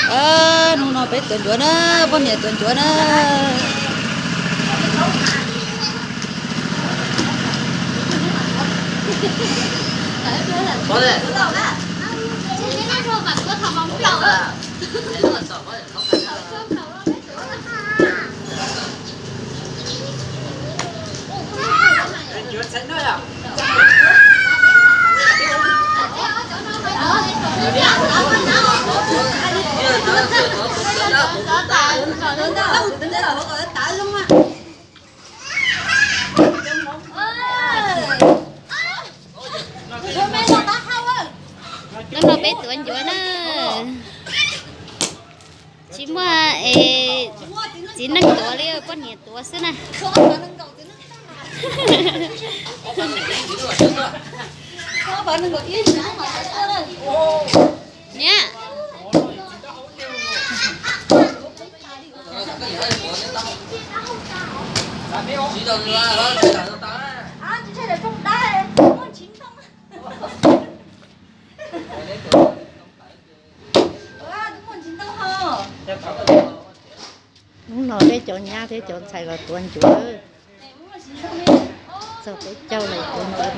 Hnub no peb tuav ncuav na, poj niam tuav ncuav na. Hnub no peb tuav ncuav na. Tsis muaj txiv neej tuav li, poj niam tuav xwb na. Niam. Hnub no peb cov nyab thiab cov ntxhais los tuav ncuav. Txog peb caug los tuav ncuav.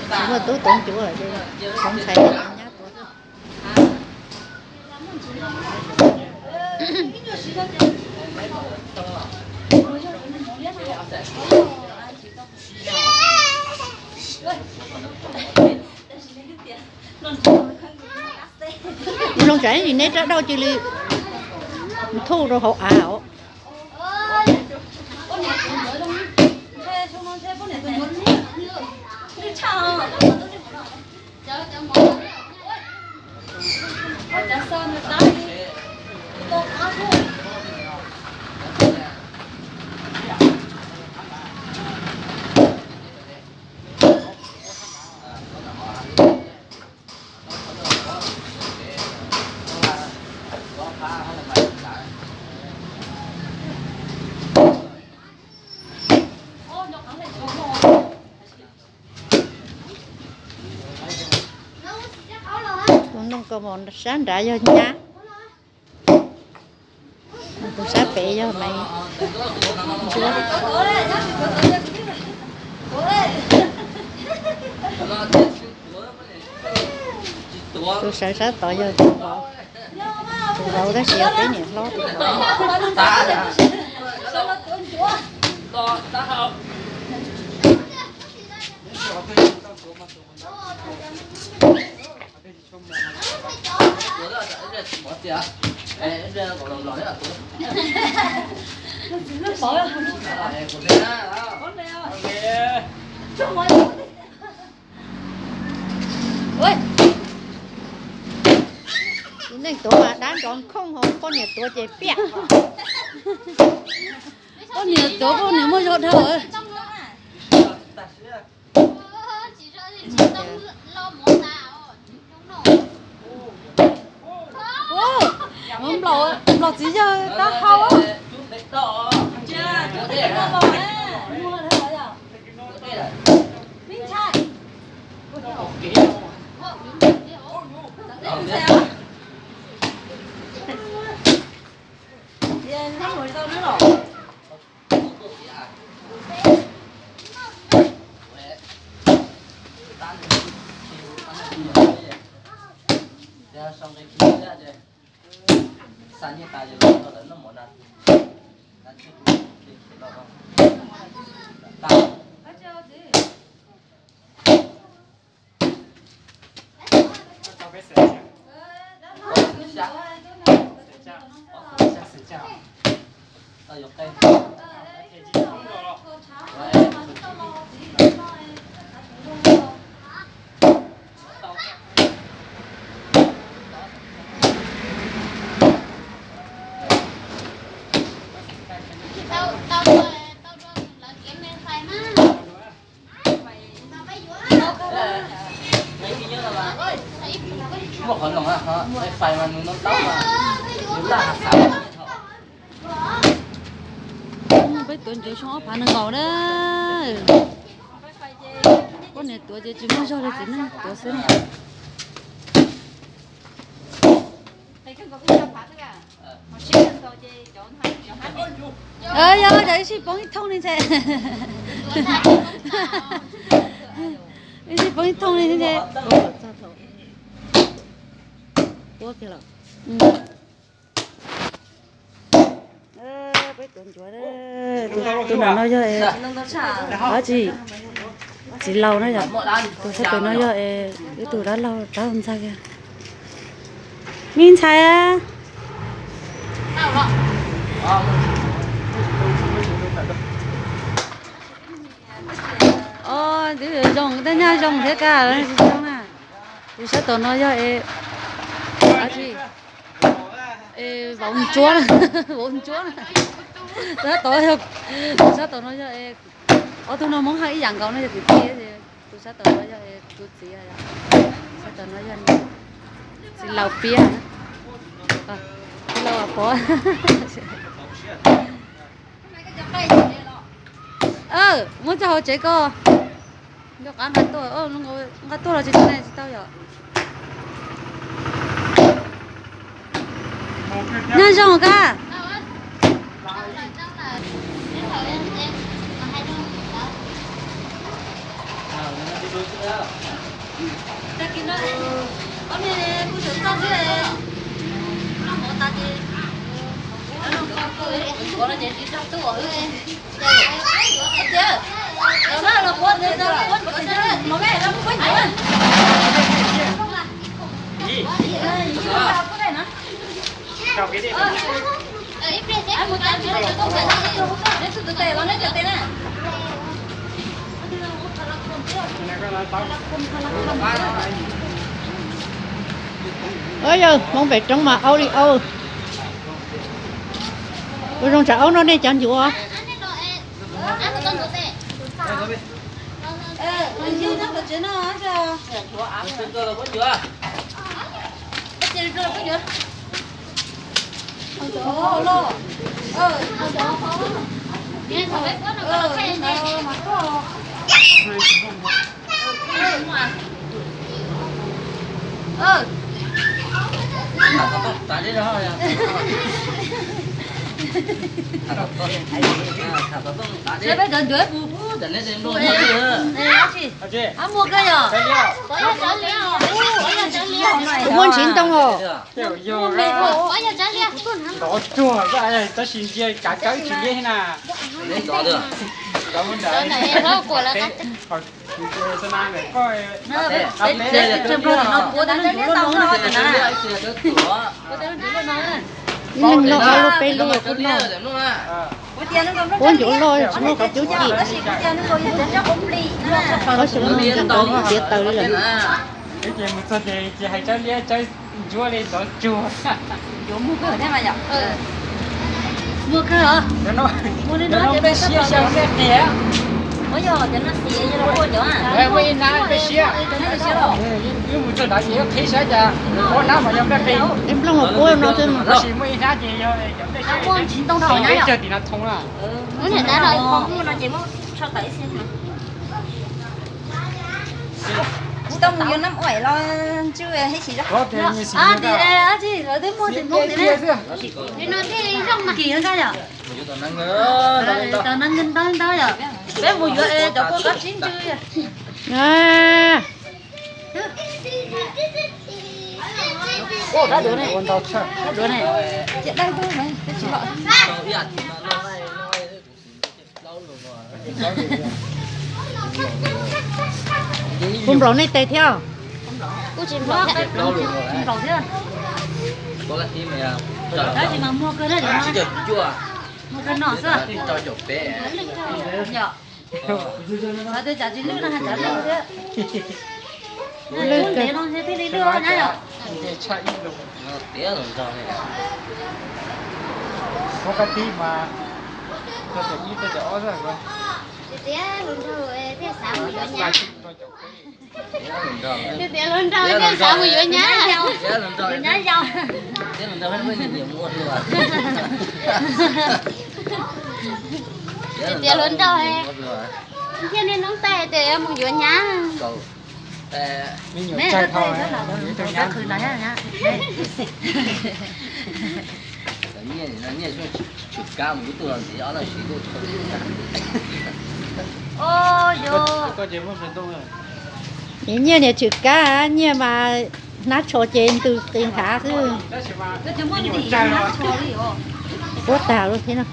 Tsis muaj tub tuav ncuav, cov ntxhais thiab cov nyab tuav. Zoo tsam neb rab dauj cia li thuj rau hauv av os. Tus noog ko mus sab nrad yog nyab, tus sab pem yog maiv ntsuab. Tus sawv sab tod yog tus vauv, tus vauv tab sis yog peb niam hlob tus vauv. Tus neeg tuav mas dab nrov nkhooj, ho poj niam tuav ces piam. Poj niam tuav poj niam muaj zog dhau. Nplaum txiv yawg tab hau. Muaj qhov no, fais mas nws no tau mas, nws laj has xav. Peb tuav ncuav xyoo ob phav nees nkaum na. Poj niam tuav ces tsis muaj zog li, txiv neej tuav xwb. Yog, yog, ib sij poob ib thooj li ntshe. Ib sij poob ib thooj li ntshe. Tus no yog dab tsi? Txiv laus no yom. Tus sab tes no yog wb tus dab laug, dab laug ntxhais. Me ntxhais, o, twb zoo, tej nyaj zoo thiab kag, tsis zoo na. Tus sab tom no yog dab tsi? Vauv ntsuab, vauv ntsuab. Tus sab tom, tus sab tom no yog, ob tug no Hmoob hais ib yam nkaus no yog kwv tij, tus sab tom no yog tus txiv, sab tom no yog txiv laus piab, txiv laus pov. Muab tso hauv tsev ko. Nco qab nqa tuaj, nqa tuaj los tsis tau, tsis tau yom. Nyob zoo kab. Yog hmoov pem roob mas aub li aub. Ua zoo tsam aub noj nej cov ncuav. Muaj ntsis ntoo os. Ntov tsuag, tab sis ntsia kav kawb tsis liab na. Ib leeg noj ob lub peb lub kuj noj. Puab ncuav loj tsis muaj qhov cub cim. Tab sis mus ncaws ntawv tiav taws li lawm. Ces mus txog ces hais tsawb liab tsawb ntsuab li ntov tsuag. Yuav muag kawg thiab mas yom. Muag kawg os. Muag li no peb siab xyaw nplej qias. Muab yog cov no xim yog los ua cov. Muaj ib hnab peb siab. Wb mus txog ntawd ces yuav qhib saib cas ua hnab mas yog nplej qis. Ib nplooj los puab no xwb. Tab sis muaj ib hnab ces yog cov nplej siab. Peb cog tim no thoo na. Tsis tau mus yuav nab oim los ntsw ib sim zog. Ab, tim dab tsi lawv twb muaj tim Hmoob tim ne. Tim no thiaj zoo mas. Kis kab yom. Tau nab ntau ntau yom. Peb mus yuav cov kua qab tsib ntsw yom. Ua duav ne. Ua duav ne. Ciam dawb dub ne, peb tsis pom. Puas nplaum nej tes thiab? Kuj tsis nplaum thiab. Nplaum thiab. Tab sis mas muag kawg na, muag kawg no xwb. Yom. Hais tias tsam tsis lwj no, tsam lwj thiab. Lwj ntev no ntshe thiaj li lwj nyab yom. Tias hluas nraug thiaj xav mus yuav nyab. Tias hluas nraug thiaj xav mus yuav nyab. Yuav nyab yau. Tias hluas nraug thiaj niaj hnub taij tias yuav mus yuav nyab. Ib tug nyab, ib tug nyab, Nyiaj, nyiaj tshwm kab mus ib tug los ntxiv ob leeg siv kuj tshau. Nyiaj niam tshwm kab, nyiaj mas hnab tsho ces ntws qis nqhav xwb. Puab tag lawm thiab no.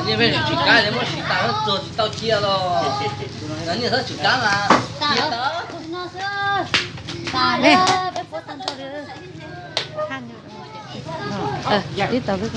Nyiaj pheej tshwm kab, muab siv tas txuag tsis tau cia los. Nyiaj txhob tshwm kab mas. Tib tau lub.